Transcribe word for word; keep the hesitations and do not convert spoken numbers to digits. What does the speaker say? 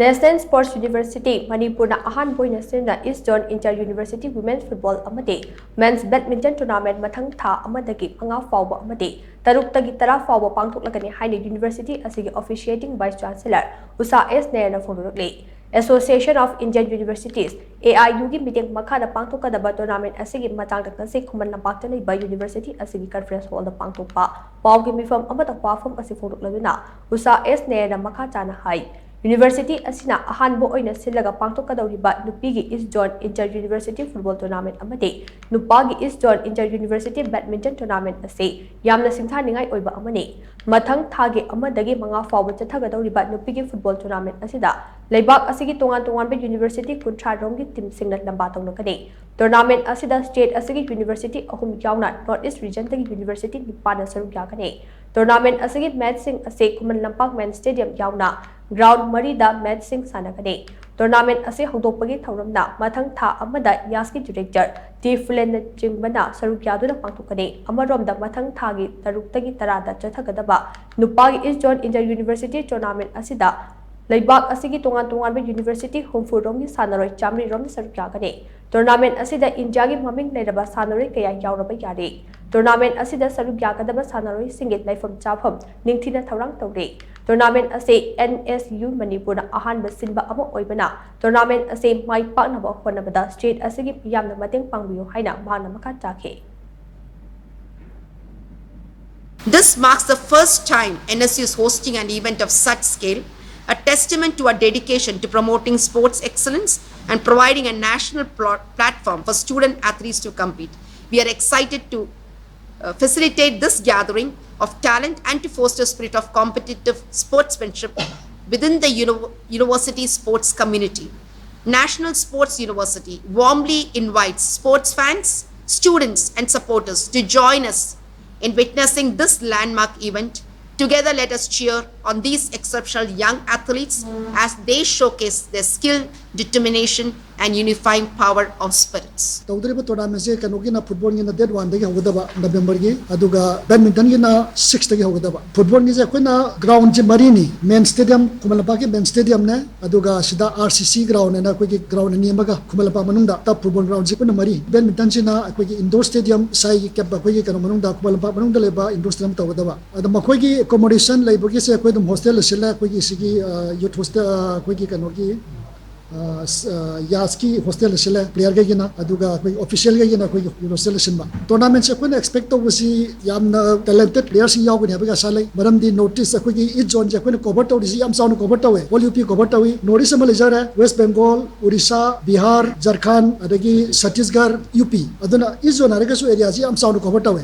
National Sports University ꯃꯅꯤꯄꯨꯔꯅ ꯑꯍꯥꯟꯕ ꯑꯣꯏꯅ ꯁꯤꯟꯅ East Zone Inter University Women's Football ꯑꯃꯗꯤ Men's Badminton Tournament ꯃꯊꯪ ꯊꯥ ꯑꯃꯗꯒꯤ ꯃꯉꯥ ꯐꯥꯎꯕ ꯑꯃꯗꯤ ꯇꯔꯨꯛꯇꯒꯤ ꯇꯔꯥ ꯐꯥꯎꯕ ꯄꯥꯡꯊꯣꯛꯂꯒꯅꯤ ꯍꯥꯏꯅ university ꯑꯁꯤꯒꯤ officiating vice chancellor Usha S ꯅꯦꯔꯅ ꯐꯣꯡꯗꯣꯔꯛꯂꯤ꯫ Association of Indian Universities, A I U ꯒꯤ ꯃꯤꯠꯌꯦꯡ ꯃꯈꯥꯗ ꯄꯥꯡꯊꯣꯛꯀꯗꯕ tournament ꯑꯁꯤꯒꯤ ꯃꯇꯥꯡꯗ ꯉꯁꯤ ꯈꯨꯃꯟ ꯂꯝꯄꯥꯛꯇ ꯂꯩꯕ university ꯑꯁꯤꯒꯤ conference hall ꯗ ꯄꯥꯡꯊꯣꯛꯄ ꯄꯥꯎꯒꯤ ꯃꯤꯐꯝ ꯑꯃꯗ ꯋꯥꯐꯝ ꯑꯁꯤ ꯐꯣꯡꯗꯣꯛꯂꯗꯨꯅ ꯎꯁꯥ ꯑꯦꯁ ꯅꯦꯔꯅ ꯃꯈꯥ ꯇꯥꯅ ꯍꯥꯏ, university ꯑꯁꯤꯅ ꯑꯍꯥꯟꯕ ꯑꯣꯏꯅ ꯁꯤꯜꯂꯒ ꯄꯥꯡꯊꯣꯛꯀꯗꯧꯔꯤꯕ ꯅꯨꯄꯤꯒꯤ East Zone Inter University Football Tournament ꯑꯃꯗꯤ ꯅꯨꯄꯥꯒꯤ East Zone Inter University Badminton Tournament ꯑꯁꯤ ꯌꯥꯝꯅ ꯁꯤꯡꯊꯥꯅꯤꯡꯉꯥꯏ ꯑꯣꯏꯕ ꯑꯃꯅꯤ꯫ ꯃꯊꯪ ꯊꯥꯒꯤ ꯑꯃꯗꯒꯤ ꯃꯉꯥ ꯐꯥꯎꯕ ꯆꯠꯊꯒꯗꯧꯔꯤꯕ ꯅꯨꯄꯤꯒꯤ football tournament ꯑꯁꯤꯗ ꯂꯩꯕꯥꯛ ꯑꯁꯤꯒꯤ ꯇꯣꯉꯥꯟ ꯇꯣꯉꯥꯟꯕ university ꯀꯨꯟꯊ꯭ꯔꯥ ꯔꯣꯝꯒꯤ team ꯁꯤꯡꯅ ꯂꯝꯕꯥ ꯇꯧꯅꯒꯅꯤ꯫ Tournament ꯑꯁꯤꯗ state ꯑꯁꯤꯒꯤ university ꯑꯍꯨꯝ ꯌꯥꯎꯅ North East region ꯗꯒꯤ university ꯅꯤꯄꯥꯟꯅ ꯁꯔꯨꯛ ꯌꯥꯒꯅꯤ꯫ Tournament ꯑꯁꯤꯒꯤ match ꯁꯤꯡ ꯑꯁꯤ ꯈꯨꯃꯟ ꯂꯝꯄꯥꯛ main stadium ꯌꯥꯎꯅ ground ꯃꯔꯤꯗ match ꯁꯤꯡ ꯁꯥꯟꯅꯒꯅꯤ꯫ Tournament ꯑꯁꯤ ꯍꯧꯗꯣꯛꯄꯒꯤ ꯊꯧꯔꯝꯅ ꯃꯊꯪ ꯊꯥ ꯑꯃꯗ ꯌꯥꯁꯀꯤ director ꯇꯤ ꯐꯨꯂꯦꯟꯅꯆꯤꯡꯕꯅ ꯁꯔꯨꯛ ꯌꯥꯗꯨꯅ ꯄꯥꯡꯊꯣꯛꯀꯅꯤ꯫ ꯑꯃꯔꯣꯝꯗ ꯃꯊꯪ ꯊꯥꯒꯤ ꯇꯔꯨꯛꯇꯒꯤ ꯇꯔꯥꯗ ꯆꯠꯊꯒꯗꯕ ꯅꯨꯄꯥꯒꯤ East Zone Inter University Tournament ꯑꯁꯤꯗ ꯂꯩꯕꯥꯛ ꯑꯁꯤꯒꯤ ꯇꯣꯉꯥꯟ ꯇꯣꯉꯥꯟꯕ university ꯍꯨꯝꯐꯨ ꯔꯣꯝꯒꯤ ꯁꯥꯟꯅꯔꯣꯏ ꯆꯥꯃꯔꯤ ꯔꯣꯝ ꯁꯔꯨꯛ ꯌꯥꯒꯅꯤ꯫ Tournament ꯑꯁꯤꯗ ꯏꯟꯗꯤꯌꯥꯒꯤ ꯃꯃꯤꯡ ꯂꯩꯔꯕ ꯁꯥꯟꯅꯔꯣꯏ ꯀꯌꯥ ꯌꯥꯎꯔꯕ ꯌꯥꯔꯤ꯫ Tournament ꯑꯁꯤꯗ ꯁꯔꯨꯛ ꯌꯥꯒꯗꯕ ꯁꯥꯟꯅꯔꯣꯏꯁꯤꯡꯒꯤ ꯂꯩꯐꯝ ꯆꯥꯐꯝ ꯅꯤꯡꯊꯤꯅ ꯊꯧꯔꯥꯡ ꯇꯧꯔꯤ꯫ Tournament ꯑꯁꯤ N S U ꯃꯅꯤꯄꯨꯔꯅ ꯑꯍꯥꯟꯕ ꯁꯤꯟꯕ ꯑꯃ ꯑꯣꯏꯕꯅ tournament ꯑꯁꯤ ꯃꯥꯏ ꯄꯥꯛꯅꯕ ꯍꯣꯠꯅꯕꯗ state ꯑꯁꯤꯒꯤ ꯃꯤꯌꯥꯝꯅ ꯃꯇꯦꯡ ꯄꯥꯡꯕꯤꯌꯨ ꯍꯥꯏꯅ ꯃꯍꯥꯛꯅ ꯃꯈꯥ ꯇꯥꯈꯤ꯫ This marks the first time N S U is hosting an event of such scale, a testament to our dedication to promoting sports excellence and providing a national pl- platform for student athletes to compete. We are excited to uh, facilitate this gathering of talent and to foster spirit of competitive sportsmanship within the uni- university sports community. National Sports University warmly invites sports fans, students, and supporters to join us in witnessing this landmark event. Together, let us cheer on these exceptional young athletes as they showcase their skill, determination, and unifying power of spirits. ꯇꯧꯗꯣꯔꯤꯕ tournamentꯁꯦ ꯀꯩꯅꯣꯒꯤꯅ footballꯒꯤꯅ date oneꯗꯒꯤ ꯍꯧꯒꯗꯕ Novemberꯒꯤ, ꯑꯗꯨꯒ badmintonꯒꯤꯅ sixꯇꯒꯤ ꯍꯧꯒꯗꯕ꯫ Footballꯒꯤꯁꯦ ꯑꯩꯈꯣꯏꯅ groundꯁꯦ ꯃꯔꯤꯅꯤ, main stadium, ꯈꯨꯃꯟ ꯂꯝꯄꯥꯛꯀꯤ main stadiumꯅꯦ, ꯑꯗꯨꯒ ꯁꯤꯗ RCC ground ꯍꯥꯏꯅ ꯑꯩꯈꯣꯏꯒꯤ ground ꯑꯅꯤ ꯑꯃꯒ ꯈꯨꯃꯟ ꯂꯝꯄꯥꯛ ꯃꯅꯨꯡꯗ꯫ Football groundꯁꯦ ꯄꯨꯟꯅ ꯃꯔꯤ꯫ Badmintonꯁꯤꯅ ꯑꯩꯈꯣꯏꯒꯤ indoor stadium, ꯏꯁꯥꯒꯤ camp ꯑꯩꯈꯣꯏꯒꯤ ꯀꯩꯅꯣ ꯃꯅꯨꯡꯗ, ꯈꯨꯃꯟ ꯂꯝꯄꯥꯛ ꯃꯅꯨꯡꯗ ꯂꯩꯕ indoor stadium ꯇꯧꯒꯗꯕ꯫ ꯑꯗꯣ ꯃꯈꯣꯏꯒꯤ accommodation ꯂꯩꯕꯒꯤꯁꯦ ꯑꯩꯈꯣꯏ ꯑꯗꯨꯝ hostel ꯁꯤꯜꯂꯦ, ꯑꯩꯈꯣꯏꯒꯤ ꯁꯤꯒꯤ youth hostel, ꯑꯩꯈꯣꯏꯒꯤ ꯀꯩꯅꯣꯒꯤ ꯌꯥꯁꯀꯤ hostel ꯁꯤꯜꯂꯦ playerꯒꯩꯒꯤꯅ, ꯑꯗꯨꯒ ꯑꯩꯈꯣꯏꯒꯤ officialꯒꯩꯒꯤꯅ ꯑꯩꯈꯣꯏꯒꯤ hostel ꯁꯤꯟꯕ꯫ Tournamentꯁꯦ ꯑꯩꯈꯣꯏꯅ expect ꯇꯧꯕꯁꯤ ꯌꯥꯝꯅ talented playerꯁꯤꯡ ꯌꯥꯎꯒꯅꯤ ꯍꯥꯏꯕꯒꯤ ꯑꯁꯥ ꯂꯩ꯫ ꯃꯔꯝꯗꯤ North East ꯑꯩꯈꯣꯏꯒꯤ East zoneꯁꯦ ꯑꯩꯈꯣꯏꯅ cover ꯇꯧꯔꯤꯁꯤ ꯌꯥꯝ ꯆꯥꯎꯅ cover ꯇꯧꯋꯦ꯫ Whole UP cover ꯇꯧꯏ꯫ North East ꯑꯃ ꯂꯩꯖꯔꯦ, West Bengal, Odisha, Bihar, Jharkhand, ꯑꯗꯒꯤ Chhattisgarh, UP꯫ ꯑꯗꯨꯅ East zone ꯍꯥꯏꯔꯒꯁꯨ areaꯁꯤ ꯌꯥꯝ ꯆꯥꯎꯅ cover ꯇꯧꯋꯦ꯫